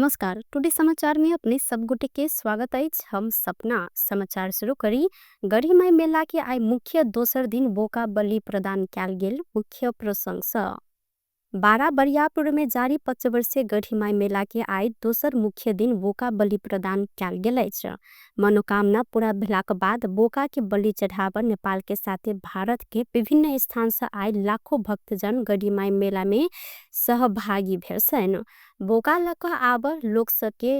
नमस्कार, टुडे समाचार में अपने सब गोटे के स्वागत अछि। हम सपना समाचार शुरू करी। गढ़ीमाई मेला के आइ मुख्य दोसर दिन बोका बलि प्रदान कयल गेल। मुख्य प्रसंग सँ 12 बरियापुर में जारी 5 वर्षीय गढ़ीमाई मेला के आइ दोसर मुख्य दिन बोका बलि प्रदान कयल गेल अछि। मनोकामना पूरा भेलाक बाद बोका के बलि चढ़ाव नेपाल के साथे भारत के विभिन्न स्थान से आइ लाखों भक्तजन गढ़ीमाई मेला में सहभागी भेल छनि। बोका लक आब लोक सबके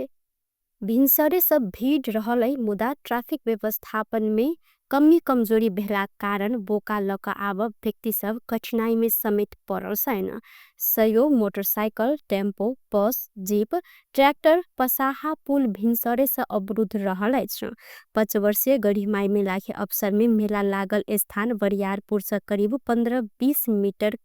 भिनसरे सब भीड़ रहल है, मुदा ट्रैफिक व्यवस्थापन में कमी कमजोरी भेला कारण बोका लक आब व्यक्ति सब कठिनाई में समेत पड़ल छनि। सयो motorcycle, tempo, bus, jeep, tractor Pasaha पुल भिनसरे से अवरुद्ध रहल अछि। 5 वर्षीय गढ़ीमाई मेला के अवसर में मेला लागल स्थान बरियारपुर से करीब 15-20 मीटर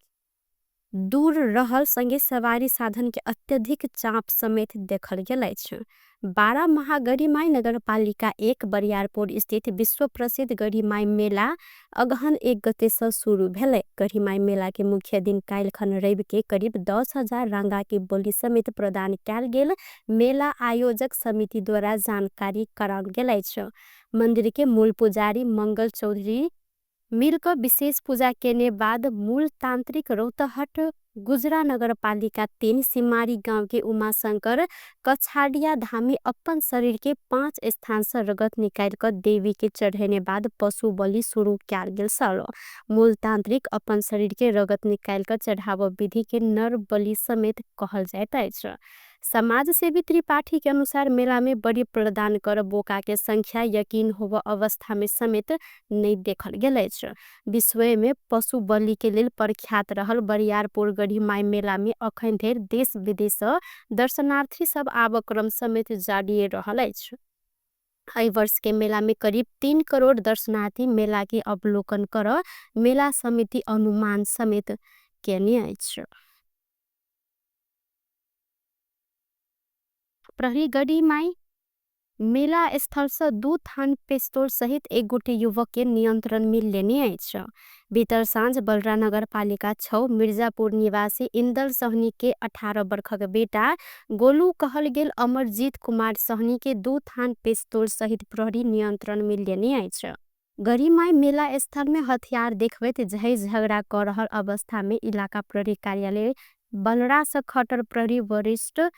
दूर रहल संगे सवारी साधन के अत्यधिक चाप समेत देखल गेल अछि। 12 महागढ़ीमाई नगरपालिका 1 बरियारपुर स्थित विश्व प्रसिद्ध गढ़ीमाई मेला अगहन 1 गते से शुरू भेलै। गढ़ीमाई मेला के मुख्य दिन काल्हिखन रवि के करीब 10,000 रांगा के बलि समेत प्रदान कयल गेल मेला आयोजक समिति द्वारा जानकारी कराओल गेल अछि। मंदिर के मूल पुजारी मंगल चौधरी मिलकर विशेष पूजा केने बाद मूल तांत्रिक रौतहट गुजरा नगरपालिका 3 सिमारी गांव के उमाशंकर कछाडिया धामी अपन शरीर के 5 स्थान से रगत निकाल कर देवी के चढ़ेने बाद पशु बलि शुरू कयल गेल छल। मूल तांत्रिक अपन शरीर के रगत निकाल कर चढ़ाव विधि के नर बलि समेत कहल जाइत अछि। समाज सेवी त्रिपाठी के अनुसार मेला में बलि प्रदान कर बोका के संख्या यकीन होव अवस्था में समेत नहीं देखल गेल अछि। विश्व में पशु बलि के लेल प्रख्यात रहल बरियारपुर गढ़ीमाई मेला में अखन धरि देश विदेश दर्शनार्थी सब आबक्रम समेत जारी रहल अछि। एहि वर्ष के मेला में करीब 3 करोड़ दर्शनार्थी मेला के अवलोकन कर मेला समिति अनुमान समेत केने अछि। प्रहरी गढ़ीमाई मेला स्थल से 2 थान पिस्तौल सहित एक गोटे युवक के नियंत्रण में लेने अछि। बीतल साँझ बलरा नगरपालिका 6 मिर्जापुर निवासी इंदल सहनी के 18 वर्षक बेटा गोलू कहल गेल अमरजीत कुमार सहनी के 2 थान पिस्तौल सहित प्रहरी नियंत्रण में लेने अछि। गढ़ीमाई मेला स्थल में हथियार देखबैत झै झगड़ा कर रहल अवस्था में इलाका प्रहरी कार्यालय बलरा से खटर प्रहरी वरिष्ठ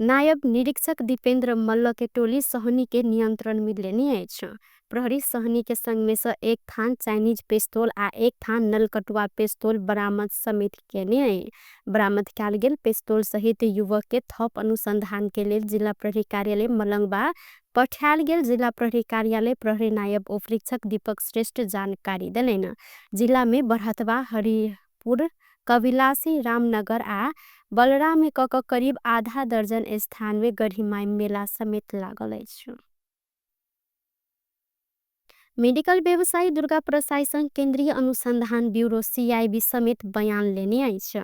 नायब निरीक्षक दीपेंद्र मल्ल के टोली सहनी के नियंत्रण में लेने अछि। प्रहरी सहनी के संग में से 1 थान चाइनीज पिस्तौल आ 1 थान नलकटुआ पिस्तौल बरामद समेत केने अछि। बरामद कयल गेल पिस्तौल सहित युवक के थप अनुसंधान के लेल जिला प्रहरी कार्यालय मलंगवा पठायल गेल जिला प्रहरी कार्यालय प्रहरी नायब उपरीक्षक दीपक श्रेष्ठ जानकारी देलनि। जिला में बरहतवा, हरिपुर, कविलासी, रामनगर आ बलरा में क करीब आधा दर्जन स्थान में गढ़ीमाई मेला समेत लागल अछि। मेडिकल व्यवसायी दुर्गा प्रसाई संघ केंद्रीय अनुसंधान ब्यूरो CIB समेत बयान लेने अछि।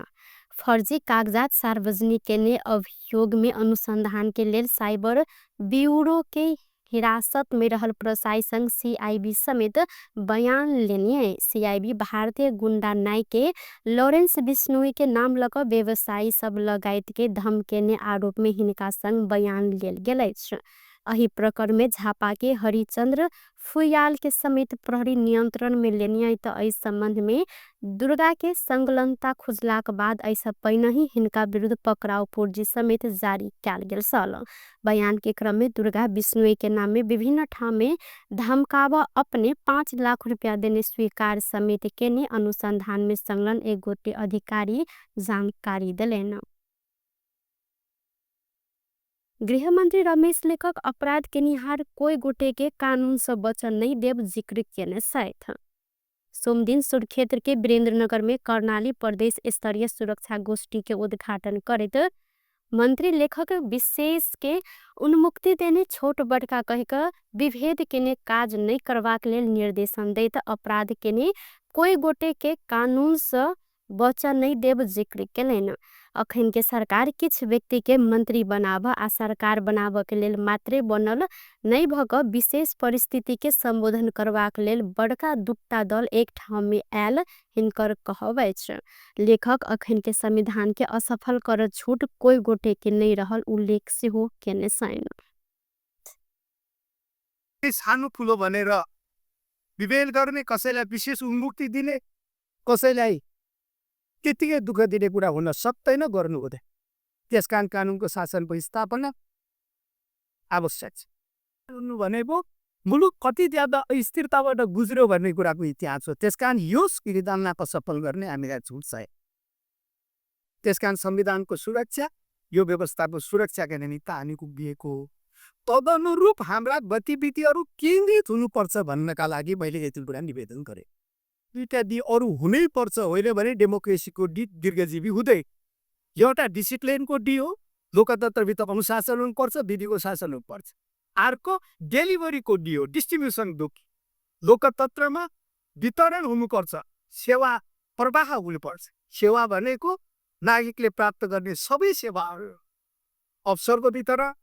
फर्जी कागजात सार्वजनिक केने अभियोग में अनुसंधान के लेल साइबर ब्यूरो के हिरासत में रहल प्रसाई संघ CIB समेत बयान लेने अछि। CIB भारतीय गुंडा नाई के लॉरेंस बिश्नोई के नाम लक व्यवसायी सब लगायत के धमकेने आरोप में हिनका संग बयान लेल गेल अछि। एहि प्रकरण में झापा के हरिचंद्र फुयाल के समेत प्रहरी नियंत्रण में लेने अछि। त एहि संबंध में दुर्गा के संलग्नता खुजलाक बाद एहि पहिने ही हिनका विरुद्ध पकड़ाव पूर्जी समेत जारी कयल गेल छल। बयान के क्रम में दुर्गा बिश्नोई के नाम में विभिन्न ठाम में धमकाव अपने 5 लाख रुपया देने स्वीकार समेत केने अनुसंधान में संलग्न एक गोटे अधिकारी जानकारी देलनि। गृहमंत्री रमेश लेखक अपराध केनिहार कोई गोटे के कानून से बचन नहीं देव जिक्र केने छथि। सोमदिन सुरक्षेत्र के वीरेंद्रनगर में कर्णाली प्रदेश स्तरीय सुरक्षा गोष्ठी के उद्घाटन करैत मंत्री लेखक विशेष के उन्मुक्ति देने छोट बड़का कहिक विभेद केने काज नहीं करबाक लेल निर्देशन दैत अपराध केने कोई गोटे के कानून से बचन नहीं देव जिक्र केलनि। अखनके सरकार किछ व्यक्तिके मन्त्री बनाब आ सरकार बनाबके लेल मात्रै बनल नै भक विशेष परिस्थितिके सम्बोधन करबाक लेल बडका दुटा दल एक ठाउँमे आयल हिनकर कहब अछि। लेखक अखनके संविधानके असफल कर छुट कोइ गोटेके नै रहल उल्लेख सेहो केने छनि। सानो ठुलो भनेर विभेद गर्ने, कसैलाई विशेष उन्मुक्ति दिने, कसैलाई त्यतिकै दुःख दिने कुरा हुन सक्दैन, गर्नु हुँदैन। त्यसकारण कानुनको शासनको स्थापना आवश्यक छ। भनेको मुलुक कति ज्यादा अस्थिरताबाट गुज्र्यो भन्ने कुराको इतिहास हो। त्यसकारण यो संविधानलाई असफल गर्ने हामीलाई छुट छैन। त्यसकारण संविधानको सुरक्षा, यो व्यवस्थाको सुरक्षाका निमित्त हामी कुदिएको हो। तदनुरूप हाम्रा गतिविधिहरू केन्द्रित हुनुपर्छ भन्नका लागि मैले यति कुरा निवेदन गरेँ। दुईटा डी अरू हुनैपर्छ, होइन भने डेमोक्रेसीको डी दीर्घजीवी हुँदै। एउटा डिसिप्लिनको डी हो, लोकतन्त्रभित्र अनुशासन हुनुपर्छ, विधिको शासन हुनुपर्छ। अर्को डेलिभरीको डी हो, डिस्ट्रिब्युसन डोकी। लोकतन्त्रमा वितरण हुनुपर्छ, सेवा प्रवाह हुनुपर्छ। सेवा भनेको नागरिकले प्राप्त गर्ने सबै सेवाहरू, अवसरको वितरण,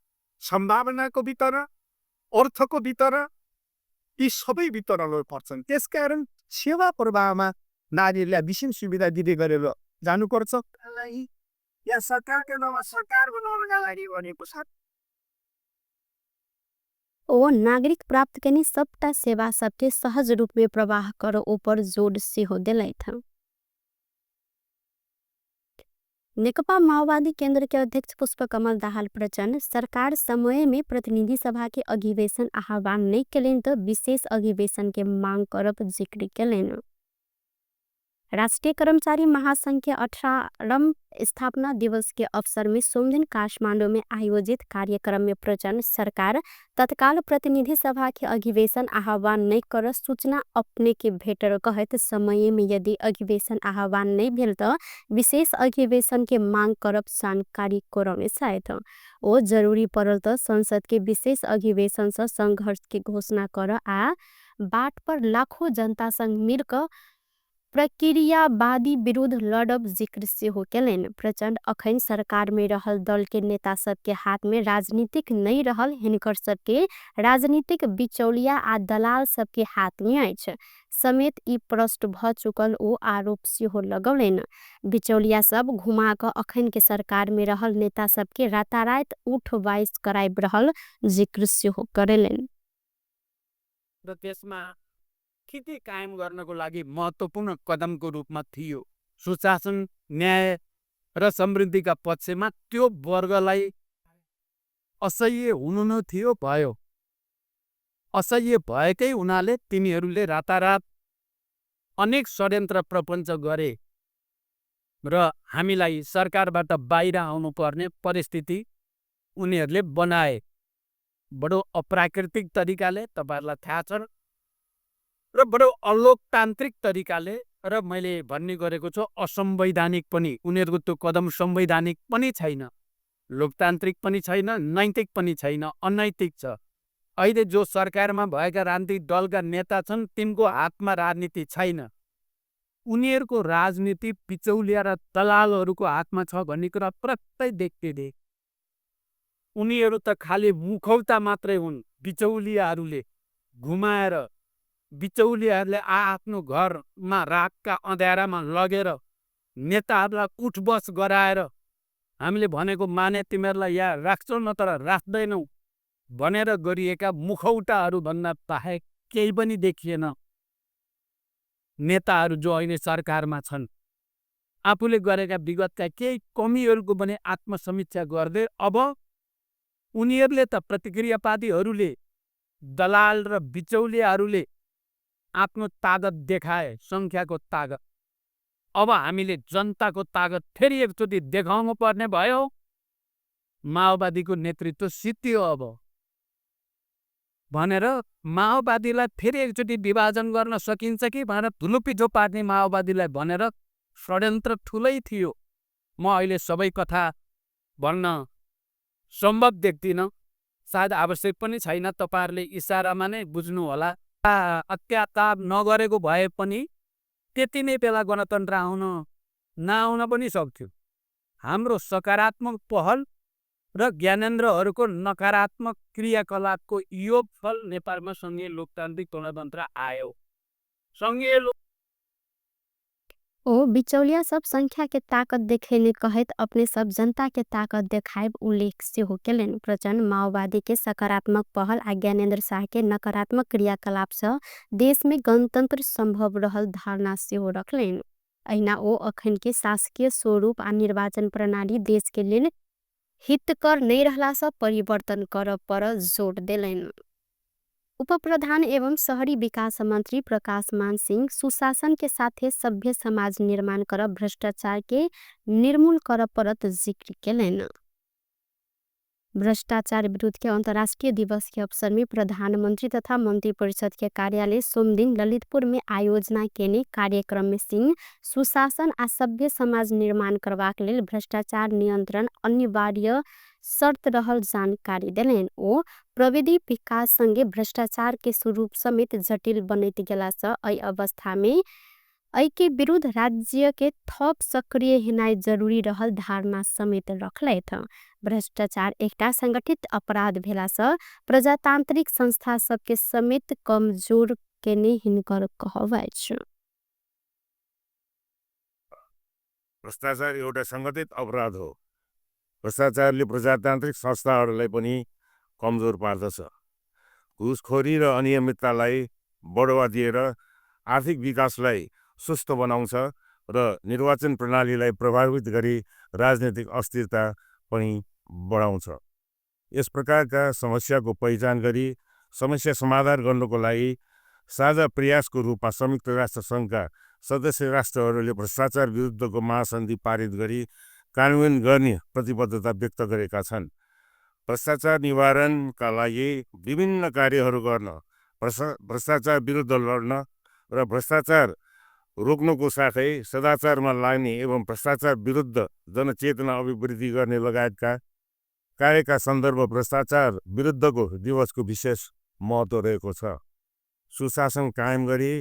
सम्भावनाको वितरण, अर्थको वितरण, यी सबै वितरणहरू पर्छन्। त्यसकारण सेवा प्रवाहमा नारीहरूलाई विशेष सुविधा दिँदै गरेर जानुपर्छ। या सरकारको नाममा सरकार बनाउनका लागि भनेको छ। ओ नागरिक प्राप्त केने सबटा सेवा सबके सहज रूपमे प्रवाह कर ऊपर जोड सेहो देलथि। नेकपा माओवादी केन्द्र के अध्यक्ष पुष्पकमल दाहाल प्रचण्ड सरकार समय में प्रतिनिधि सभा के अधिवेशन आह्वान नहीं केलनि त विशेष अधिवेशन के मांग करब जिक्र केलनि। राष्ट्रिय कर्मचारी महासंघ के 18वां स्थापना दिवस के अवसर में सोमदिन काठमांडू में आयोजित कार्यक्रम में प्रचण्ड सरकार तत्काल प्रतिनिधि सभा के अधिवेशन आह्वान नहीं कर सूचना अपने के भेटल कहैत समय में यदि अधिवेशन आह्वान नहीं भेल त विशेष अधिवेशन के मांग करब जानकारी करौने छथि। ओ जरूरी परल त संसद के विशेष अधिवेशन से संघर्ष के घोषणा कर आ बाट पर लाखों जनता संग मिलकर प्रक्रियावादी विरुद्ध लड़ब जिक्र सेहो केलनि। प्रचण्ड अखन सरकार में रहल दल के नेता सबके हाथ में राजनीतिक नहीं रहल हिनकर सबके राजनीतिक बिचौलिया आ दलाल सबके हाथ में अछि समेत ई प्रश्न भ चुकल ओ आरोप सेहो लगौलनि। बिचौलिया सब घुमा क अखन के सरकार में रहल नेता सबके रातारात उठ बाइस कराइब रहल जिक्र सेहो करेलनि। र त्यसमा स्थिति कायम गर्नको लागि महत्त्वपूर्ण कदमको रूपमा थियो। सुशासन, न्याय र समृद्धिका पक्षमा त्यो वर्गलाई असह्य हुनु न थियो, भयो। असह्य भएकै हुनाले तिनीहरूले रातारात अनेक षड्यन्त्र प्रपञ्च गरे र हामीलाई सरकारबाट बाहिर आउनुपर्ने परिस्थिति उनीहरूले बनाए। बडो अप्राकृतिक तरिकाले, तपाईँहरूलाई थाहा छ, र बडो अलोकतान्त्रिक तरिकाले, र मैले भन्ने गरेको छु असंवैधानिक पनि। उनीहरूको त्यो कदम संवैधानिक पनि छैन, लोकतान्त्रिक पनि छैन, नैतिक पनि छैन, अनैतिक छ। अहिले जो सरकारमा भएका राजनीतिक दलका नेता छन् तिनको हातमा राजनीति छैन। उनीहरूको राजनीति बिचौलिया र दलालहरूको हातमा छ भन्ने कुरा प्रत्यय देखिँदै। उनीहरू त खालि मुखौटा मात्रै हुन्। बिचौलियाहरूले घुमाएर, बिचौलियाहरूले आफ्नो घरमा रातका अँध्यारामा लगेर नेताहरूलाई उठबस गराएर हामीले भनेको माने तिमीहरूलाई यहाँ राख्छौँ नत्र राख्दैनौँ भनेर गरिएका मुखौटाहरूभन्दा बाहेक केही पनि देखिएन। नेताहरू जो अहिले सरकारमा छन् आफूले गरेका विगतका केही कमीहरूको पनि आत्मसमीक्षा गर्दै अब उनीहरूले त प्रतिक्रियावादीहरूले, दलाल र बिचौलियाहरूले आफ्नो तागत देखाए, सङ्ख्याको तागत। अब हामीले जनताको तागत फेरि एकचोटि देखाउनु पर्ने भयो। माओवादीको नेतृत्व सिद्धियो अब भनेर माओवादीलाई फेरि एकचोटि विभाजन गर्न सकिन्छ कि भनेर धुलोपिठो पार्ने माओवादीलाई भनेर षड्यन्त्र ठुलै थियो। म अहिले सबै कथा भन्न सम्भव देख्दिनँ, सायद आवश्यक पनि छैन, तपाईँहरूले इसारामा नै बुझ्नुहोला। अत्याचार नगरेको भए पनि त्यति नै बेला गणतन्त्र आउन नआउन पनि सक्थ्यो। हाम्रो सकारात्मक पहल र ज्ञानेन्द्रहरूको नकारात्मक क्रियाकलापको योगफल नेपालमा सङ्घीय लोकतान्त्रिक गणतन्त्र आयो। सङ्घीय ओ बिचौलिया सब संख्या के ताकत देखेने कहैत अपने सब जनता के ताकत देखाएब उल्लेख सेहो केलनि। प्रचण्ड माओवादी के सकारात्मक पहल आ ज्ञानेन्द्र शाह के नकारात्मक क्रियाकलाप से देश में गणतंत्र संभव रहल धारणा सेहो रखलनि। अहिना ओ अखन के शासकीय स्वरूप आ निर्वाचन प्रणाली देश के लेल हितकर नै रहला से परिवर्तन करब पर जोड़ देलनि। उपप्रधान एवं शहरी विकास मंत्री प्रकाश मान सिंह सुशासन के साथे सभ्य समाज निर्माण करब भ्रष्टाचार के निर्मूल करब परत जिक्र केलनि। भ्रष्टाचार विरुद्ध के अंतर्राष्ट्रीय दिवस के अवसर में प्रधानमंत्री तथा मंत्री परिषद के कार्यालय सोमदिन ललितपुर में आयोजना केने कार्यक्रम में सिंह सुशासन आ सभ्य समाज निर्माण करबाक लेल भ्रष्टाचार नियंत्रण अनिवार्य शर्त रहल जानकारी देलनि। ओ प्रविधि विकास संगे भ्रष्टाचार के स्वरूप समेत जटिल बनैत गेला से एहि अवस्था में एहि के विरुद्ध राज्य के थप सक्रिय हेनाइ जरूरी रहल धारणा समेत रखलथि। भ्रष्टाचार एकटा संगठित अपराध भेला से प्रजातांत्रिक संस्था सबके समेत कमजोर केने हिनकर कहब अछि। भ्रष्टाचार एउटा संगठित अपराध हो। भ्रष्टाचारले प्रजातान्त्रिक संस्थाहरूलाई पनि कमजोर पार्दछ। घुसखोरी र अनियमिततालाई बढावा दिएर आर्थिक विकासलाई सुस्त बनाउँछ र निर्वाचन प्रणालीलाई प्रभावित गरी राजनीतिक अस्थिरता पनि बढाउँछ। यस प्रकारका समस्याको पहिचान गरी समस्या समाधान गर्नुको लागि साझा प्रयासको रूपमा संयुक्त राष्ट्र सङ्घका सदस्य राष्ट्रहरूले भ्रष्टाचार विरुद्धको महासन्धि पारित गरी कार्यान्वयन गर्ने प्रतिबद्धता व्यक्त गरेका छन्। भ्रष्टाचार निवारणका लागि विभिन्न कार्यहरू गर्न, भ्रष्टाचार विरुद्ध लड्न र भ्रष्टाचार रोक्नुको साथै सदाचारमा लाग्ने एवं भ्रष्टाचार विरुद्ध जनचेतना अभिवृद्धि गर्ने लगायतका कार्यका सन्दर्भ भ्रष्टाचार विरुद्धको दिवसको विशेष महत्त्व रहेको छ। सुशासन कायम गरी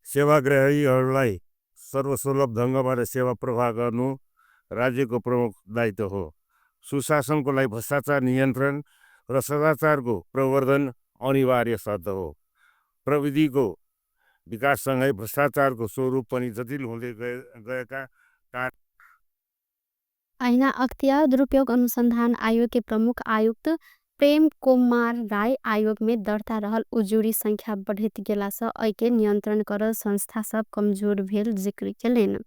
सेवाग्राहीहरूलाई सर्वसुलभ ढङ्गबाट सेवा प्रवाह गर्नु राज्यको प्रमुख दायित्व हो। सुशासनको लागि भ्रष्टाचार नियन्त्रण र सदाचारको प्रवर्धन अनिवार्य शर्त हो। प्रविधिको विकाससँगै भ्रष्टाचारको स्वरूप पनि जटिल हुँदै गएका अहिना अख्तियार दुरुपयोग अनुसंधान आयोग के प्रमुख आयुक्त प्रेम कुमार राय आयोग में दर्ता रहल उजुरी संख्या बढ़ैत गेला से एहि के नियंत्रण करल संस्था सब कमजोर भेल जिक्र केलनि।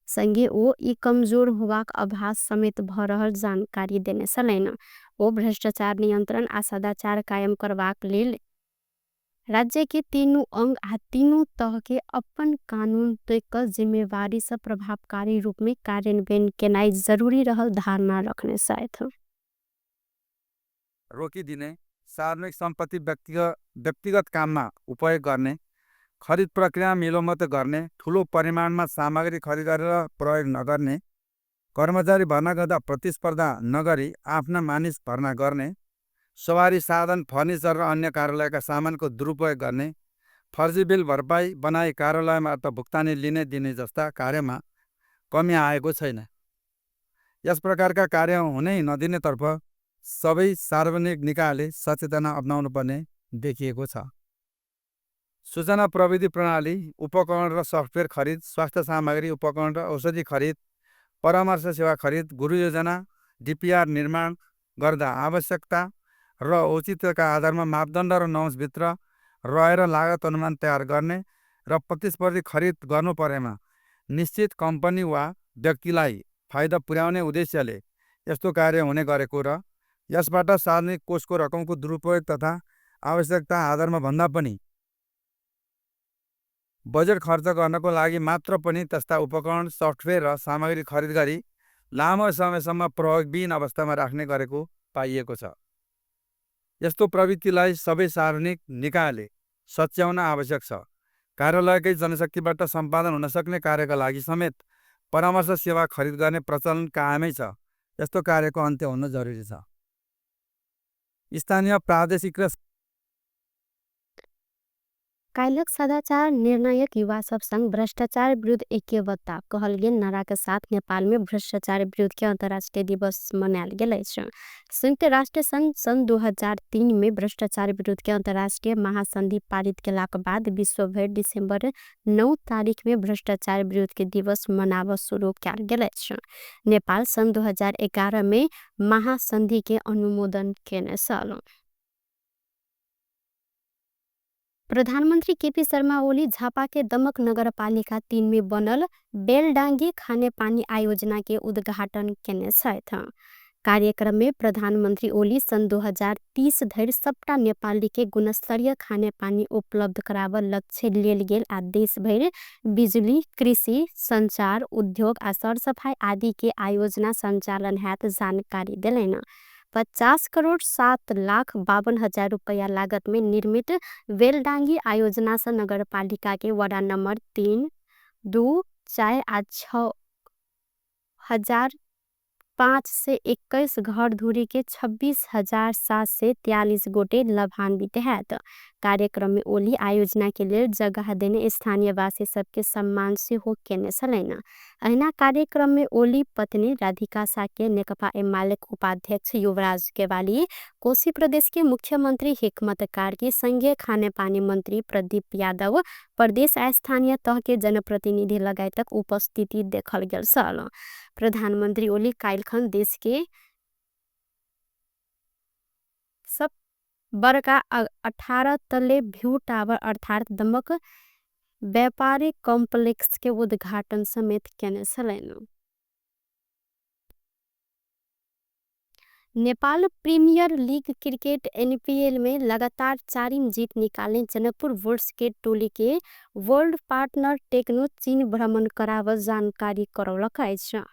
संगे ओ ई कमजोर होबाक आभास समेत भ रहल जानकारी देने छलनि। ओ भ्रष्टाचार नियंत्रण आ सदाचार कायम करबाक लेल राज्य के तीनू अंग आ तीनू तह के अपन कानून तय क जिम्मेवारी से प्रभावकारी रूप में कार्यान्वयन केनाइ जरूरी रहल धारणा रखने छथि। रोकिदिने, सार्वजनिक सम्पत्ति व्यक्तिगत काममा उपयोग गर्ने, खरिद प्रक्रिया मिलोमत गर्ने, ठूलो परिमाणमा सामग्री खरिद गरेर प्रयोग नगर्ने, कर्मचारी भर्ना गर्दा प्रतिस्पर्धा नगरी आफ्ना मानिस भर्ना गर्ने, सवारी साधन, फर्निचर र अन्य कार्यालयका सामानको दुरुपयोग गर्ने, फर्जी बिल भरपाई बनाई कार्यालयमा भुक्तानी लिने दिने जस्ता कार्यमा कमी आएको छैन। यस प्रकारका कार्य हुनै नदिनेतर्फ सबै सार्वजनिक निकायले सचेतना अपनाउनु पर्ने देखिएको छ। सूचना प्रविधि प्रणाली, उपकरण र सफ्टवेयर खरिद, स्वास्थ्य सामग्री, उपकरण र औषधि खरिद, परामर्श सेवा खरिद, गुरु योजना, डिपिआर निर्माण गर्दा आवश्यकता र औचित्यका आधारमा मापदण्ड र नर्म्सभित्र रहेर लागत अनुमान तयार गर्ने र प्रतिस्पर्धी खरिद गर्नु परेमा निश्चित कम्पनी वा व्यक्तिलाई फाइदा पुर्याउने उद्देश्यले यस्तो कार्य हुने गरेको र यसबाट सार्वजनिक कोषको रकमको दुरुपयोग तथा आवश्यकता आधारमा भन्दा पनि बजेट खर्च गर्नको लागि मात्र पनि त्यस्ता उपकरण, सफ्टवेयर र सामग्री खरिद गरी लामो समयसम्म प्रयोगविहीन अवस्थामा राख्ने गरेको पाइएको छ। यस्तो प्रवृत्तिलाई सबै सार्वजनिक निकायले सच्याउन आवश्यक छ। कार्यालयकै जनशक्तिबाट सम्पादन हुन सक्ने कार्यका लागि समेत परामर्श सेवा खरिद गर्ने प्रचलन कायमै छ। यस्तो कार्यको अन्त्य हुन जरुरी छ। स्थानीय, प्रादेशिक र काल्हक सदाचार निर्णायक युवा सब संग भ्रष्टाचार विरुद्ध ऐक्यबद्धता कहल गेल नाराके साथ नेपालमे भ्रष्टाचार विरुद्धके अन्तर्राष्ट्रिय दिवस मनायल गेल अछि। संयुक्त राष्ट्र संघ सन् 2003 में भ्रष्टाचार विरुद्धके अन्तर्राष्ट्रिय महासन्धि पारित केलाक बाद विश्वभरि डिसेम्बर 9 तारिख में भ्रष्टाचार विरुद्धके दिवस मनाब सुरु कयल गेल अछि। नेपाल सन् 2011 में महासन्धि के अनुमोदन केने छल। प्रधानमन्त्री केपी शर्मा ओली झापा के दमक नगरपालिका 3 में बनल बेलडांगी खानेपानी आयोजना के उद्घाटन केने छथि। कार्यक्रम में प्रधानमन्त्री ओली सन् 2030 धरि सबटा नेपाली के गुणस्तरीय खानेपानी उपलब्ध कराब लक्ष्य लेल गेल आ देश भरि बिजुली, कृषि, संचार, उद्योग आ सरसफाई आदि के आयोजना संचालन हैत जानकारी देलनि। 50 करोड़ 7,52,000 रुपैया लागत में निर्मित बेलडांगी आयोजना से नगरपालिका के वडा नंबर 3, 2, 4 आ 6 हजार 521 घर धुरी के 26,743 गोटे लाभान्वित हैत। कार्यक्रम में ओली आयोजना के लेल जगह देने स्थानीयवासी सबके सम्मान सेहो केने छलनि। अहिना कार्यक्रम में ओली पत्नी राधिका साके, नेकपा एमाले उपाध्यक्ष युवराज गेवाली, कोशी प्रदेश के मुख्यमंत्री हिकमत कार्की, संघीय खानेपानी मंत्री प्रदीप यादव, प्रदेश आ स्थानीय तह के जनप्रतिनिधि लगायतक उपस्थिति देखल गेल छल। प्रधानमंत्री ओली काल्हखन देश के सब बड़का 18 तले भ्यू टावर अर्थात दमक व्यापारिक कॉम्प्लेक्स के उद्घाटन समेत केने छलनि। Nepal premier league cricket NPL में लगातार 4 जीत निकालने जनकपुर वोल्ट्स के टोली के वर्ल्ड पार्टनर टेक्नो चीन भ्रमण कराव जानकारी करौलक अछि।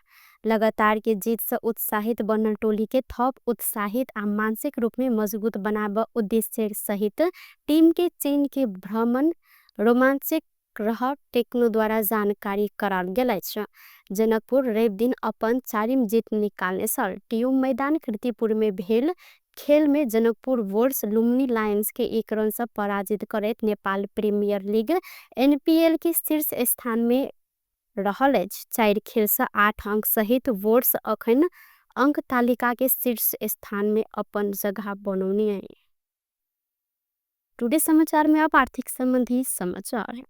लगातार के जीत से उत्साहित बनल टोली के थप उत्साहित आ मानसिक रूप में मजबूत बनाब उद्देश्य सहित टीम के चीन के भ्रमण रोमांचक रह टेक्नो द्वारा जानकारी कराओल गेल अछि। जनकपुर रवि दिन अपन 4 जीत निकालने छल। टीयू मैदान कीर्तिपुर में भेल खेल में जनकपुर वोल्ट्स लुम्बिनी लायंस के 1 रन से पराजित करैत नेपाल प्रीमियर लीग एनपीएल के शीर्ष स्थान में रहल अछि। 4 खेल से 8 अंक सहित वोल्ट्स अखन अंक तालिका के शीर्ष स्थान में अपन जगह बनौने अछि। टुडे समाचार में अब आर्थिक संबंधी समाचार।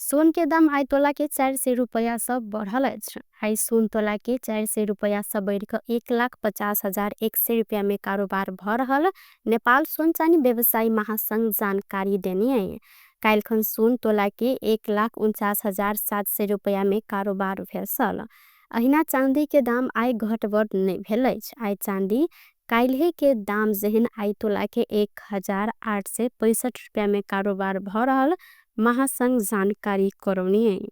सोन के दाम आइ तोला के 400 रुपैया से बढ़ल अछि। आइ सोन तोला के 400 रुपैया से बढ़ि कऽ 1,50,100 रुपैया में कारोबार भ रहल नेपाल सोन चानी व्यवसायी महासंघ जानकारी देने अछि। काल्हखन सोन तोला के 1,49,700 रुपैया में कारोबार भेल छल। अहिना चांदी के दाम आइ घटबड़ नहि भेल अछि। आइ चांदी काल्हे के दाम जेहन आइ तोला के 1,865 रुपैया में कारोबार भ रहल महासंघ जानकारी करौनी अछि।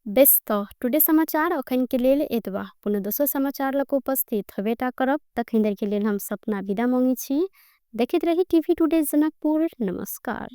बेस त टुडे समाचार अखन के लेल एतबा। पुनः दोसर समाचार लग उपस्थित हबेटा करब। तखन देर के लेल हम सपना विदा मांगी छी। देखैत रही टीवी टुडे जनकपुर। नमस्कार।